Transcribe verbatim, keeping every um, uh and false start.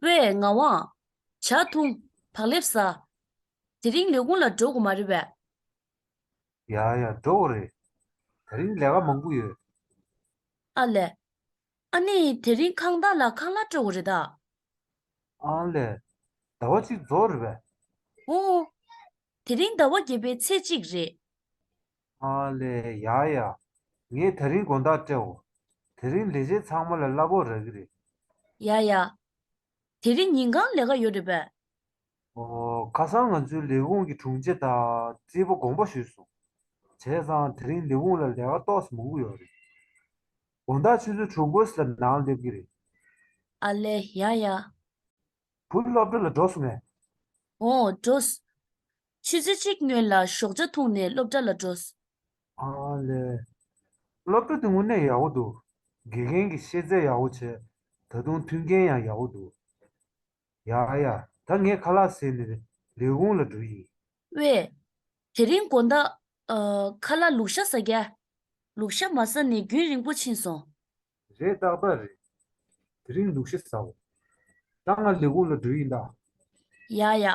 པས་ངག་དབང་། ཇ་འཐུང་། བག་ལེབ་ཟ། དེ་རིང་ལས་ཁུངས་ལ་འགྲོ་དགོས་མ་རེད་པས། ཡ་ཡ། འགྲོ་དགོས་རེད། དེ་རིང་ལས་ཀ་མང་པོ་ཡོད། ཨ་ལས། ཨ་ནི་དེ་རིང་ཁང་བདག་ལགས་ཁང་གླ་སྤྲོད་དགོས་རེད་ད། ཨ་ལས། ཟླ་བ་གཅིག་རྫོགས་རེད་པས། ཨོ། དེ་རིང་ཟླ་བ་བརྒྱད་པའི་ཚེས་གཅིག་རེད། ཨ་ལས། ཡ་ཡ། ངས་དེ་རིང་དགོང་དག་སྤྲད་འོ། དེ་རིང་ལས་བྱེད་ཚང་མ་ལ་གླ་ཕོགས་རག་གི་རེད། ཡ་ཡ། དེ་རིང་ཉིན་གང་ལས་ཀ་ཡོད་རེད་པས། ཨོ། ཁ་སང་ང་ཚོའི་ལས་ཁུངས་ཀྱི་དྲུང་ཆེ་དང་རྩིས་པ་དགོངས་པ་ཞུས་སོང་། བྱས་ཙང་དེ་རིང་ལས་ཁུངས་ལ་ལས་ཀ་ཏོག་ཙམ་མང་པོ་ཡོད་རེད། དགོང་དག་ཆུ་ཚོད་དྲུག་པ་ཙམ་ལ་ནང་སླེབས་ཀྱི་རེད། ཨ་ལས། ཡ་ཡ། བུ་སློབ་གྲྭ་ལ་འགྲོ་སོང་ངས། ཨོ། འགྲོ་སོང་། ཆུ་ཚོད་གཅིག་སྔོན་ལ་ཞོགས་ཇ་འཐུང་ནས་སློབ་གྲྭ་ལ་འགྲོ་སོང་། ཨ་ལས། སློབ་གྲྭ་དེ་དངོས་གནས་ཡག་པོ་འདུག་དགེ་རྒན་གྱིས་ཤེས་ཚད་ཡག་པོ་བྱས། ད་དུང་མཐུན་རྐྱེན་ཡང་ཡག་པོ་འདུག་ཡ་ཡ། ད་ངས་ཁ་ལག་ཟས་ནས་ལས་ཁུངས་ལ་འགྲོ་ཡིན། ཝེ། དེ་རིང་དགོང་དག་ཨ། ཁ་ལག་ལུག་ཤ་ཟ་རྒྱུ། ལུག་ཤ་མ་ཟ་ནས་རྒྱུན་རིང་པོ་ཕྱིན་སོང་། རེད། ཏག་ཏག་རེད། དེ་རིང་ལུག་ཤ་ཟ་འོ། ད་ང་ལས་ཁུངས་ལ་འགྲོ་ཡིན་ད། ཡ་ཡ།